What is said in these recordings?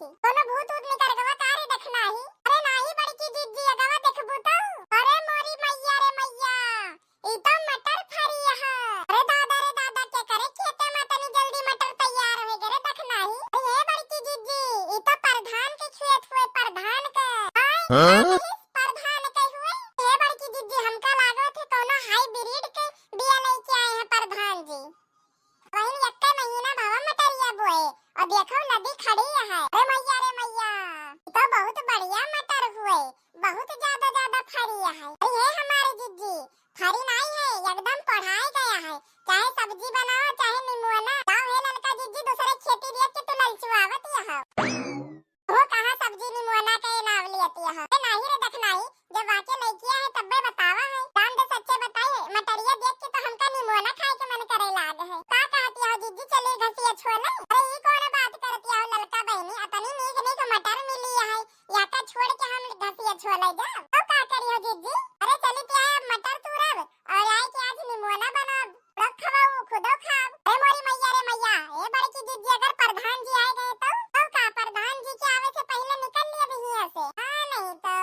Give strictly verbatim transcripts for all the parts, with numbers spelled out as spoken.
देखी। कोनो भूत ऊत निकर गवा का रे दखनाही? अरे नाही बड़की जिज्जी, अगवा देखबू तो। अरे मोरी मैया रे मैया, ई तो मटर फरी है। अरे दादा रे दादा, के करे खेते में तनी जल्दी मटर तैयार होइ गए रे दखनाही। अरे हे बड़की जिज्जी, ई तो प्रधान के खेत हुए, प्रधान के। आय, हाँ? का कहिस? प्रधान के हुए? हे बड़की जिज्जी, हमका लागत है कोनो हाइब्रिड के बिया लेके आए हैं प्रधान जी। बहिन, एक्के महीना भवा मटरिया बोए, और देखो नदी खड़ी है। अरे मैया रे मैया, ई तो बहुत बढ़िया मटर हुए, बहुत ज्यादा ज्यादा फरी है। अरे हे हमारे जिज्जी, फरी नहीं है, एकदम पढ़ाए गया है। चाहे सब्जी बनाओ, चाहे निमोना। जाओ हे ललका जिज्जी, दूसरे खेती देख के तू ललचुआवत यहाँ। वो कहाँ सब्जी निमोना के नाव लियत यहाँ। ए नाही रे दखनाही, जब वाके लइकिया है तब्बे बतावा है। जान दे सच्चे बताई, मटरिया देख के तो हमका निमोना खाए के मन करे लाग है। का कहती हो जिज्जी, चली घसिया छोले? अरे ई कौन बात करती हो ललका बहिनी, अतनी नीक नीक मटर मिली है, या का छोड़ के हम घसिया छोले जाब? तो का करी हो जिज्जी? अरे चली तो आए अब मटर तूरब और आए के आज निमोना बनाब। खुदो खवाऊ, खुदो खाब। अरे मोरी मैया रे मैया, ए बड़की जिज्जी, अगर प्रधान जी आए गए तो? तो का प्रधान जी के आवे से पहले निकल लिए अब हियां से? हाँ नहीं तो।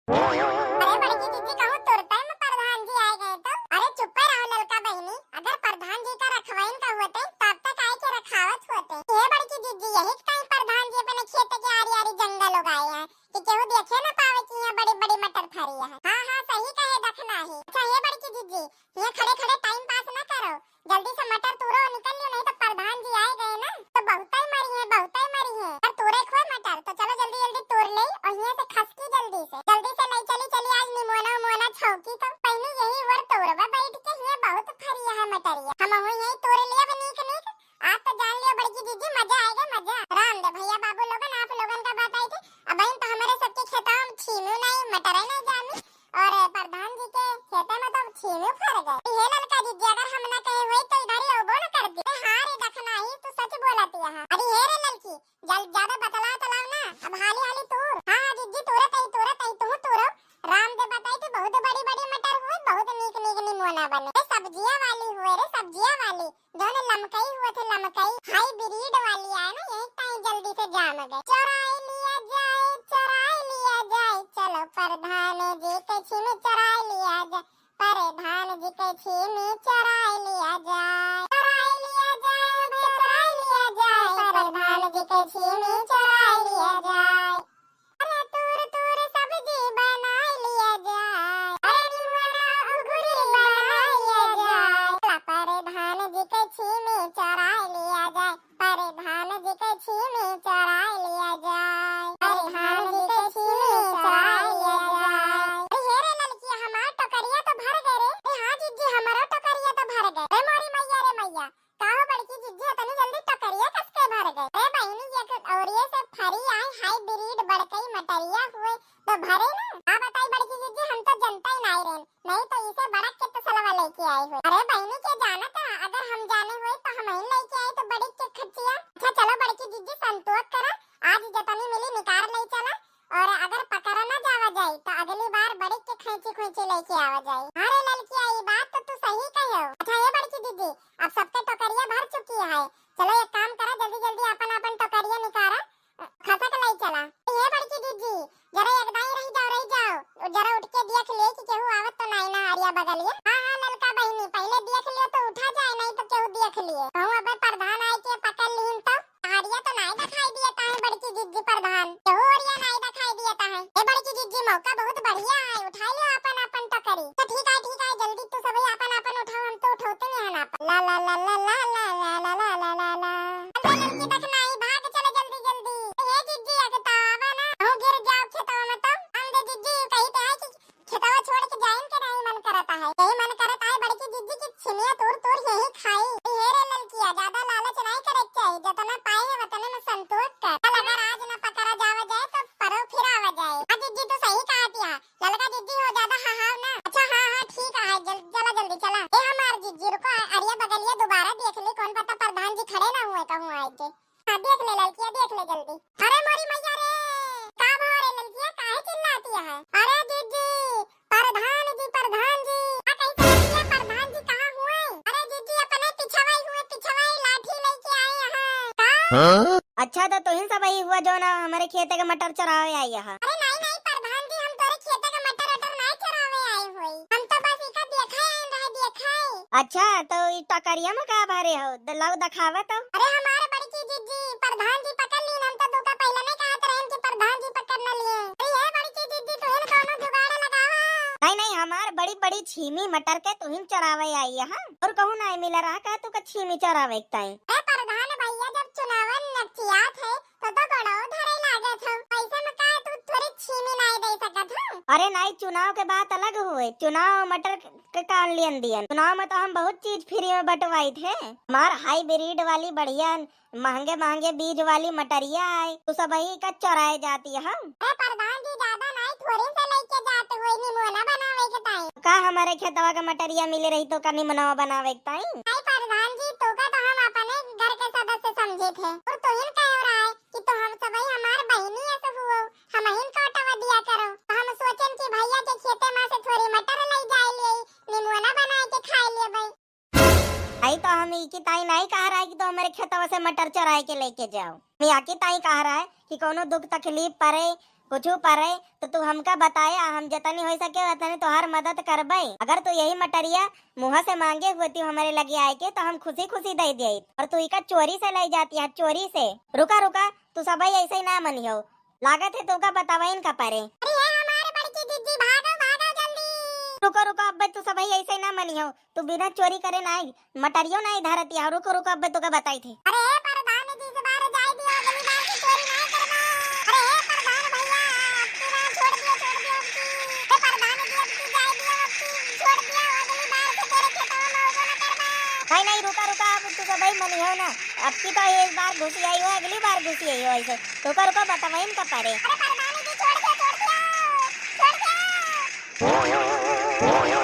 अरे बड़की जिज्जी, कहूँ तुरते में प्रधान जी आए गए तो? अरे चुप्पे रहो ललका बहिनी, अगर प्रधान जी का रखवाइन का होते तब तक आए के रखावत होते। ए बड़की जिज्जी, यही टाइम प्रधान जी अपने खेत के आरी आरी जंगल उगाए हैं कि केहू देखे न पावे कि यहाँ बड़ी बड़ी मटर फरी है। हाँ हाँ, सही कहे दखनाही। अच्छा हे बड़की जिज्जी, यहाँ खड़े खड़े टाइम पास न करो, जल्दी से मटर तूरो, निकल लियो, नहीं तो प्रधान जी आए गए ना तो बहुतै मरी है, बहुतै मरी है। और तूरे खोए मटर तो चलो जल्दी जल्दी तूर ले और यहाँ से खसकी जल्दी से, जल्दी से ले चली, चली आज निमोना उमोना छौकी तो पहले यही वर तोरबा बैठ के, यहाँ बहुत फरी है मटरिया, हम हुई यही तूर ले अब नीक नीक। आज तो जान लियो बड़की जिज्जी, मजा आएगा मजा। राम दे भैया बाबू लोगन, आप लोगन का बात आई थी, अब इन तो हमारे सबके खेतवा में छीनू नहीं, मटरे नहीं जामी, और प्रधान जी के खेते में तो छीनू फर गए। हे ललका जिज्जी, अगर हम ना कहे हुई तो इधर ही अउबो न करती। अरे हाँ रे दखनाही, तू सच बोलत यहाँ। अरे हे रे ललकी, जल ज्यादा बतला तलाव ना, अब हाली हाली तूर। हाँ हाँ जिज्जी, तूरत ही, तूरत ही, तू तूरो। राम दे बताई तो बहुत बड़ी बड़ी मटर हुए, बहुत नीक नीक निमोना बने। ए, सब्जिया वाली हुए रे, सब्जिया वाली, जौन लमकई हुए थे, लमकई हाइब्रिड वाली आए ना, यही टाइम जल्दी से जाम गए। चोराई लिया जाए, चोराई लिया जाए, चलो प्रधान जी के छीमी चोराई लिया जाए, प्रधान जी के छीमी चोराई लिया जाए, चोराई लिया जाए, चोराई लिया जाए, प्रधान जी के छीमी चोराई लिया जाए। अरे तूर तूर सब्जी बनाई लिया जाए, अरे निमोना उगुरी बनाई लिया जाए, प्रधान जी के छीमी चोराई लिया जाए, प्रधान जी के छीमी चोराई लिया जाए, प्रधान जी के छीमी चोराई लिया जाए। अरे हे रे ललकिया, हमार टोकरिया तो भर गए रे। अरे हाँ जिज्जी, हमारो टोकरिया तो भर गए। रे मोरी मैया रे मैया, का हो बड़की जिज्जी, इतनी जल्दी टोकरिया कस के भर गए? अरे बहिनी, ये तो औरिये से फरी आई, हाइब्रिड बड़कई मटरिया हुए, तो भरे ना। का बताई बड़की जिज्जी, हम तो जनता ही नाई रेन, नहीं तो इसे बड़क के तो सलवा लेके आई हुए। अरे बहिनी के जाना था, अगर हम जाने हुए तो हम ही लेके आए तो बड़ी के खचिया। अच्छा चलो बड़की जिज्जी, संतोष करा, आज जतनी मिली निकार ले चला, और अगर पकड़ा ना जावा जाई तो अगली बार बड़ी के खैंची खुंची लेके आवा जाई। अरे ललकिया, ये बात तो तू सही कहो। अच्छा ये बड़की जिज्जी, अब सबके टोकरिया भर चुकी है। चलो एक काम करा, जल्दी जल्दी अपन अपन टोकरिया निकारा, खसक लाई चला। ये बड़की जिज्जी, जरा एक दाई रही जाओ, रही जाओ, जरा उठ के देख ले कि केहू आवत तो नाई ना आरिया बगलिया। हाँ हाँ ललका बहिनी, पहले देख लियो तो उठा जाए, नहीं तो केहू देख लिए। कहूँ अबे प्रधान आए के पकड़ लिहिन तो। आरिया तो नाई दिखाई दिया ताहे बड़की जिज्जी प्रधान, केहू ओरिया नाई दिखाई दिया ताहे। ए बड़की जिज्जी, मौका बहुत बढ़िया है, उठाई लियो अपन अपन टोकरी। तो ठीक है ठीक है, जल्दी तू सभी अपन अपन उठाओ, हम तो उठौते नहीं है ना अपन। ला ला ला ला ला ला ला ला ला ला ला ला। अरे ललकी दखनाही, भाग चलो जल्दी जल्दी। ए जिज्जी, अगतावा ना, कहूँ गिर जाओ खेतवा में तो। हम दे जिज्जी, कही तो है कि खेतवा छोड़ के जाइन के नहीं मन करता है। यही मन करता है बड़की जिज्जी की छिमिया तोड़ तोड़ यही खाई। ए हे रे ललकिया, ज्यादा लालच नहीं करे के चाहिए, जितना पाए है उतने में संतोष कर। चल अगर आज न पकड़ा जावा जाए तो परो फिर आवा जाए। हाँ जिज्जी, तू सही कहा तिया। ललका जिज्जी हो ज्यादा हहाव ना। अच्छा हाँ हाँ ठीक है, जल-, चला जल्दी चला। ए हमार जिज्जी रुको, अरिया बगलिया दोबारा देख ली, कौन पता प्रधान जी खड़े ना हुए कहूँ आए के। हाँ देख ले ललकिया, देख ले जल्दी। अरे मोरी मैया रे, का भवा रे ललकिया, काहे चिल्लाती है? अरे जिज्जी, प्रधान जी, प्रधान जी। का कही तो ललकिया, प्रधान जी कहाँ हुए? अरे जिज्जी अपने पिछवाई हुए, पिछवाई लाठी लेके आए हैं। का? हाँ? अच्छा, तो तुहिन सबही हुआ जौन हमरे खेते के मटर चोरावे आई हा? अरे नाहीं, नाहीं प्रधान जी, हम तोरे खेते के मटर वटर नाहीं चोरावे आई हुई। हम तो बस इका देखाए आइन रहे, देखाए। अच्छा, तो ई टकरिया में का भरे हो? द-, लाओ देखावा तो। अरे हमारे बड़की जिज्जी, प्रधान जी पकड़ लीन, हम तो तोका पहिले नाहीं कहत रहेन कि प्रधान जी पकड़ न लिए। अरे ये बड़की जिज्जी, तुहिन कौनो जुगाड़ लगावा। नाहीं, नाहीं, हमार बड़ी बड़ी छीमी मटर के तुहिन चोरावे आई हा? और कहूँ नाहीं मिला रहा का तोका छीमी चोरावे के ताई? ए प्रधान भैया, जब चुनावन नक्सियात है तो, तो गोड़ो धरे लागत हो, पैसे में का तू थोड़ी छीमी नाहीं दे सकत हो? अरे नाहीं, चुनाव के बात अलग हुए, चुनाव मटर के कान लियन दियन। चुनाव में तो हम बहुत चीज फ्री में बंटवाई थे। हमार हाईब्रिड वाली बढ़िया महंगे महंगे बीज वाली मटरिया आए, तू सबही का चोराए जाती हम। ए प्रधान जी, ज्यादा नाहीं, थोड़ी से लेके जात हुए निमोना बनावे के ताई। का हमारे खेतवा के मटरिया मिले रही तोका निमोना बनावे के ताई? नाहीं प्रधान जी, तोका तो हम अपने घर के सदस्य समझे थे। और तुहिन कह रहा है कि तो हम सबही हमार बहिनी ऐसे हुओ, हमहिन काटवा दिया करो। तो हम सोचन कि भैया के खेते में से थोड़ी मटर ले जाए लिए, निमोना बनाए के खाए लिए भाई। भाई, तो हम इकी ताई नाहीं कह रहा है कि तो हमारे खेतवा से मटर चोराए के लेके जाओ। हम याकी ताई कह रहा है कि कौनो दुख तकलीफ पड़े, कुछ पड़े, तो तू हमका बताया, हम जतनी हो सके उतनी तोहार मदद करबे। अगर तू यही मटरिया मुँह से मांगे हुए तू हमारे लगे आए के, तो हम खुशी खुशी दे दिए, और तू इका चोरी से ले जाती है, चोरी से। रुका, रुका, तू सबही ऐसे ही ना मनिहो, लागत है तोका बतावइन का परे। अरे ये हमारे बड़की जिज्जी, भागो, भागो जल्दी। रुको, रुको, अब्बे तू सबही ऐसे ही ना मनिहो, तू बिना चोरी करे नाहीं, मटरियो नाहीं धरती है। रुको, रुको, अब्बे तोका बताई थे। अरे हे प्रधान जी, इस बार जाए दियो, अगली बार से चोरी नाहीं करबा। अरे हे प्रधान भैया, अब की बार छोड़ दियो, छोड़ दियो अब की। हे प्रधान जी, अब की जाए दियो, अब की छोड़ दियो, अगली बार से तोरे खेतवा में होबो न करबा। नाहीं, नाहीं, रुका, रुका, अब तू सबही मनिहो ना। अब की तो एक बार घुसी आई हो, अगली बार घुसी आई हो ऐसे। रुका, रुका, बतावइन का परे। अरे प्रधान जी, छोड़ दियो, छोड़ दियो, छोड़ दियो।